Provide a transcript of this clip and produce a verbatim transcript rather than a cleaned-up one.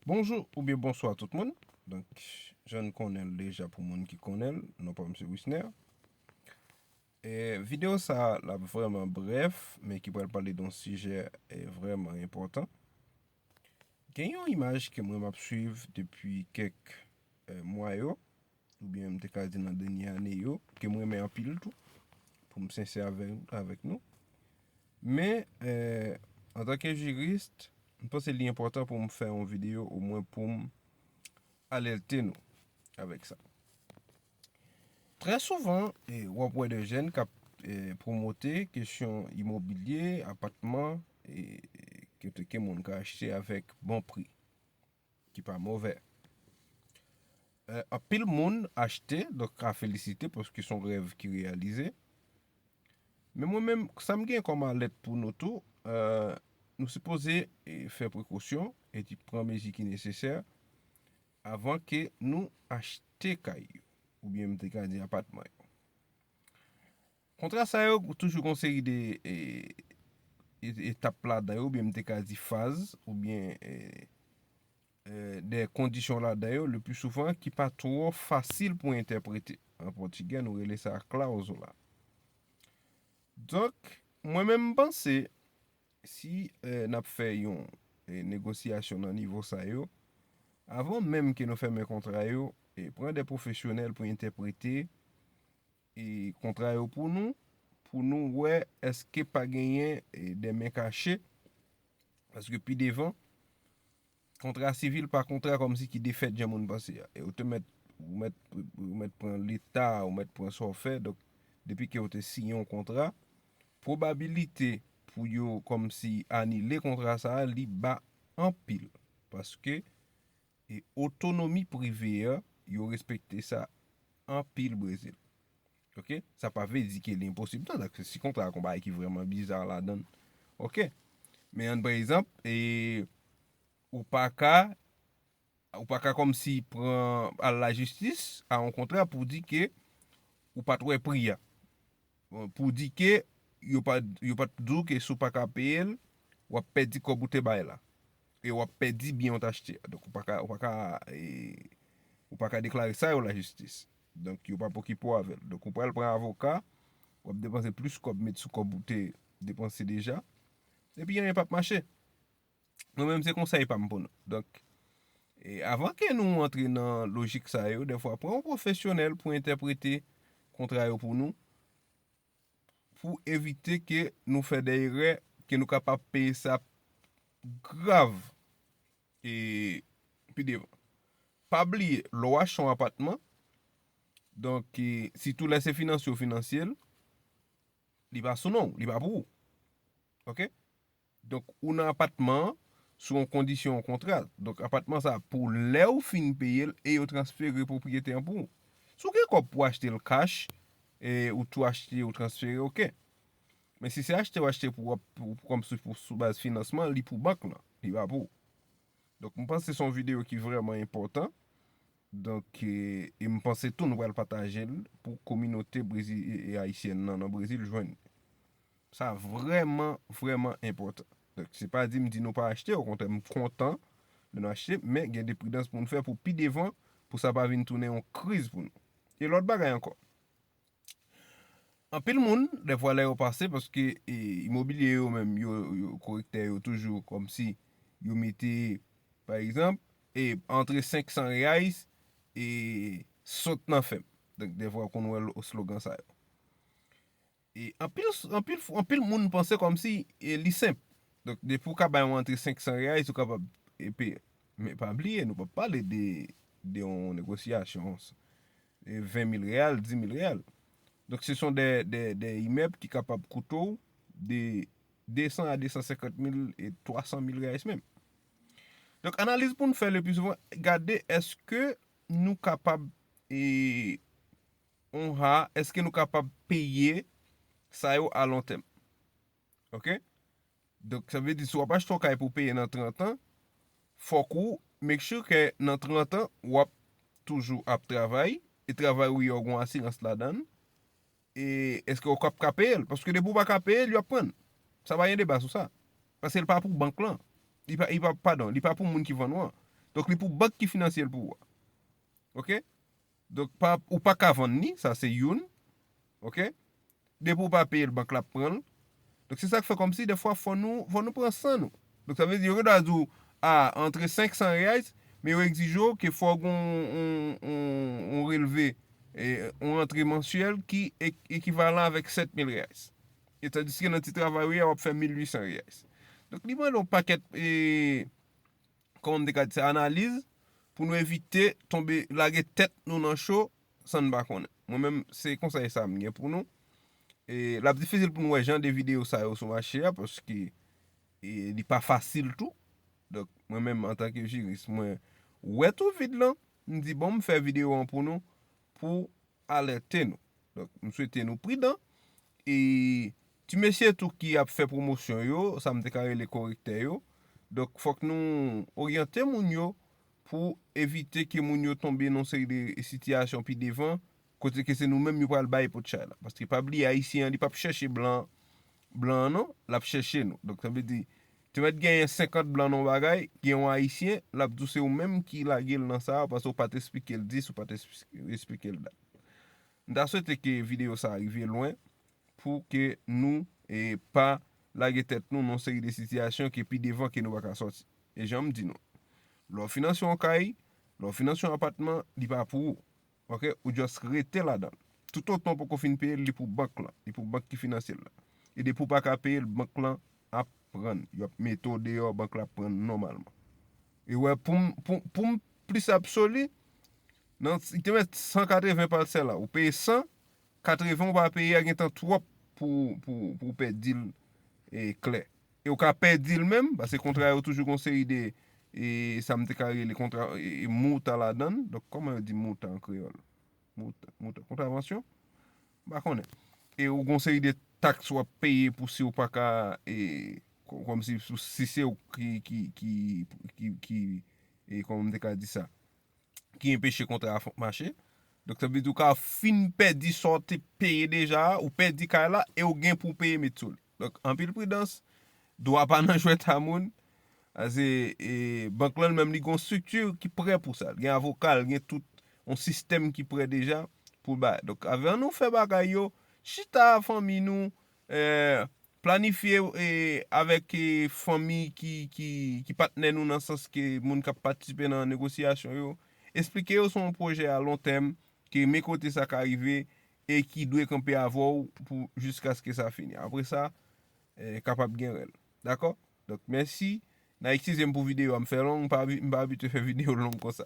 Bonjou oubyen bonswa tout moun. Donk, jan n konnen l deja, pou moun ki konnen l, non pa m se Wisner. E, videyo sa a, l ap vrèman brèf, men ki pral pale de yon sijè, e, vrèman enpòtan. Gen yon imaj ke mwen m ap swiv depi kèk, e, mwa yo, oubyen m te ka di nan dènye ane yo, ke m renmen anpil tou, pou m sensè avè, avèk nou. Men, e, antanke jiris, m panse li enpòtan pou m fè yon videyo, omwen pou m alète nou avèk sa. Trè souvan, e, w ap wè de jèn k ap, e, pwomote kesyon imobilye, apatman, e, ke, ke moun ka achte avèk bon pri, ki pa movè. E, anpil moun achte, donk a felisite paske se yon rèv ki reyalize. Men mwen menm, sa m gen kòm alèt pou nou tou, e, nou sipoze, e, fè prekosyon e di pran mezi ki nesesè avan ke nou achte kay yo, oubyen m te ka di apatman yo. Kontra sa yo toujou gon seri de, e, e, etap ladan yo, oubyen m te ka di faz, oubyen, e, e, de kondisyon ladan yo, le pli souvan ki pa twò fasil pou entèprete. An pòtigè, nou rele sa cláusula. Donk, mwen menm m panse, si, e, n ap fè yon, e, negosyasyon nan nivo sa yo, avan menm ke nou fèmen kontra yo, e, pran de pwofesyonèl pou entèprete, e, kontra yo pou nou, pou nou wè èske pa genyen, e, de men kache, paske pi devan, kontra sivil pa kontra kòmsi ki defèt jan moun panse a. E ou te mèt, ou mèt, ou mèt pran leta, ou mèt pran sa w fè. Donk, depi ke ou te siyen yon kontra, pwobabilite pou yo kòmsi anile kontra sa a, li ba anpil. Paske, e, otonomi prive a, yo respekte sa anpil Brezil. Oke? Sa pa vle di ke li enposib. Non, si kontra a gon bagay ki vrèman biza ladan l. Oke? Men ann pran egzanp, e, ou pa ka, ou pa ka kòmsi pran al lajistis a yon kontra pou di ke ou pa t wè pri a. Bon, pou di ke yo pa, yo pa t di w ke si w pa ka peye l, w ap pèdi kòb ou te bay la. E w ap pèdi byen w t achte a. Donk, ou pa ka, ou pa ka, e, ou pa ka deklare sa yo lajistis. Donk, yo p ap okipe w avè l. Donk, ou pral pran avoka, w ap depanse plis kòb met sou kòb ou te depanse deja. Epi, anyen p ap mache. Mwen menm, se konsèy pa m pou nou. Donk, e, avan ke nou antre nan lojik sa yo, dèfwa, pran yon pwofesyonèl pou entèprete kontra yo pou nou, pou evite ke nou fè de erè, ke nou kapab peye sa grav, e, pi devan. Pa bliye, lè w achte yon apatman, donk, e, sitou lè se finanse w finanse l, li pa sou non w, li pa pou ou. Oke? Donk, ou nan apatman an sou yon kondisyon, yon kontra. Donk, apatman sa a pou lè w fin peye l e yo transfere pwopriyete an pou ou. Si w gen kòb pou w achte l kach, e ou tou achte, ou transfere, oke. Men si se achte w achte pou, pou, pou, kòm sou, pou, sou baz finansman, li pou bank lan, li pa pou ou. Donk, m panse se yon videyo ki vrèman enpòtan. Donk, e, e m panse tou nou pral pataje l pou kominote Brezi-, e, e ayisyèn nan, nan Brezil jwenn. Sa vrèman, vrèman enpòtan. Donk, se pa di m di nou pa achte, okontrè, m kontan lè nou achte, men gen de pridans pou n fè pou pi devan, pou sa pa vin tounen yon kriz pou nou. E lòt bagay ankò, anpil moun, dèfwa lè yo pase, paske, e, imobilye yo menm, yo, yo, korektè yo toujou kòmsi yo mete, pa egzanp, e, antre senk san reais e sot nan fèm. Donk, dèfwa ou konn wè slogan sa yo. E anpil, anpil, anpil moun panse kòmsi, e, li senp. Donk, depi w ka bay yon antre senk san reais, ou kapab, epi, men pa bliye, nou p ap pale de, de yon negosyasyon, e, ven mil real, di mil real. Donk, se son de, de, de imèb ki kapab koute w de de san a de san senkant mil e twa san mil reais menm. Donk, analiz pou n fè le pli souvan, gade èske nou kapab, e, honra, èske nou kapab peye sa yo a lon tèm. Oke? Donk, sa vle di, si w ap achte yon kay pou w peye nan trant an, fòk ou make sure ke nan trant an, w ap toujou ap travay, e travay ou yo gon asirans ladan l, e èske w ap ka peye l? Paske depi w pa ka peye l, yo ap pran l. Sa pa gen deba sou sa. Paske l pa pou bank lan. Li pa, li pa, padon, li pa pou moun ki vann ou an. Donk, li pou bank ki finanse l pou ou a. Oke? Donk, pa, ou pa ka vann li, sa se youn. Oke? Depi ou pa peye l, bank la ap pran l. Donk, se sa k fè kòmsi, defwa, fò nou, fò nou pran san nou. Donk, sa vle di, yo gen dwa di w, a, antre senk san reais, men yo egzije w ke fò w gen yon, yon, yon, yon relve, e, yon rantre mansyèl ki e-, ekivalan avèk sèt mil reais. E tandiske nan ti travay ou ye a, w ap fè mil uit san reais. Donk, li mande yon pakèt, e, kòman m te ka di sa, analiz pou nou evite tonbe, lage tèt nou nan cho san n pa konnen. Mwen menm, se konsèy sa m gen pou nou. E, l ap difisil pou nou wè jan de videyo sa yo sou mache a, paske, e, li pa fasil tou. Donk, mwen menm, antanke jiris, mwen wè tou vid lan, m di, bon, m fè videyo an pou nou, pou alète nou. Donk, m swete nou pridan. E ti mesye tou ki ap fè pwomosyon yo, sa m te ka rele korektè yo. Donk, fòk nou oryante moun yo pou evite ke moun yo tonbe nan seri de sitiyasyon pi devan, kote ke se nou menm yo pral bay potchay la. Paske pa bliye, Ayisyen an, li p ap chèche blan, blan an non, l ap chèche nou. Donk, sa vle di, te mèt genyen senkant blan nan yon bagay, gen yon Ayisyen, l ap di w se ou menm ki lage l nan sa a, paske w pa t esplike l dis, ou pa t esplike l dat. M ta swete ke videyo sa a rive lwen pou ke nou, e, pa lage tèt nou nan seri de sitiyasyon ke pi devan ke nou pa ka sòti. E jan m di nou, lè w finanse yon kay, lè w finanse yon apatman, li pa pou ou. Oke? Ou just rete ladan l. Toutotan w poko fin peye l, li pou bank lan. Li pou bank ki finanse l la. E depi w pa ka peye l, bank lan ap pran l. Y ap mete w deyò, bank la ap pran l nòmalman. E wè, pou m, pou, pou m plis absoli, nan, li te mèt san katreven pasèl la. Ou peye san, katreven ou pa peye a gentan twòp pou, pou, pou w pèdi l, e, klè. E ou ka pèdi l menm, paske kontra yo toujou gon seri de, e, sa m te ka rele kontra, e, e, mouta ladan l. Donk, kòman yo di mouta an kreyòl? Mouta, mouta, kontravansyon? M pa konnen. E ou gon seri de taks w ap peye pou si ou pa ka, e, kò-, kòmsi si, si se ou ki, ki, ki, ki, ki, e, kòman m te ka di sa? Ki enpeche kontra a fon-, mache. Donk, sa vle di ou ka fin pèdi sa w te peye deja a, ou pèdi kay la, e ou gen pou w peye met sou li. Donk, anpil pridans, dwa pa nan jwèt a moun. Paske, e, bank lan menm li gen yon estrikti ki prè pou sa. Li gen avoka, li gen tout yon sistèm ki prè deja pou l bay. Donk, avè nou fè bagay yo, chita fanmi nou, e, planifye, e, avèk, e, fanmi ki, ki, ki patnè nou nan sans ke moun k ap patisipe nan negosyasyon yo. Esplike yo se yon pwojè a lon tèm, ke men kote sa ka rive e ki dwe kanpe avè w pou jiskaske sa fini. Apre sa, e, kapab gen rèl. Dakò? Donk, mèsi. N a eskize m pou videyo a m fè long, m pa abi-, m pa abitye fè videyo long konsa.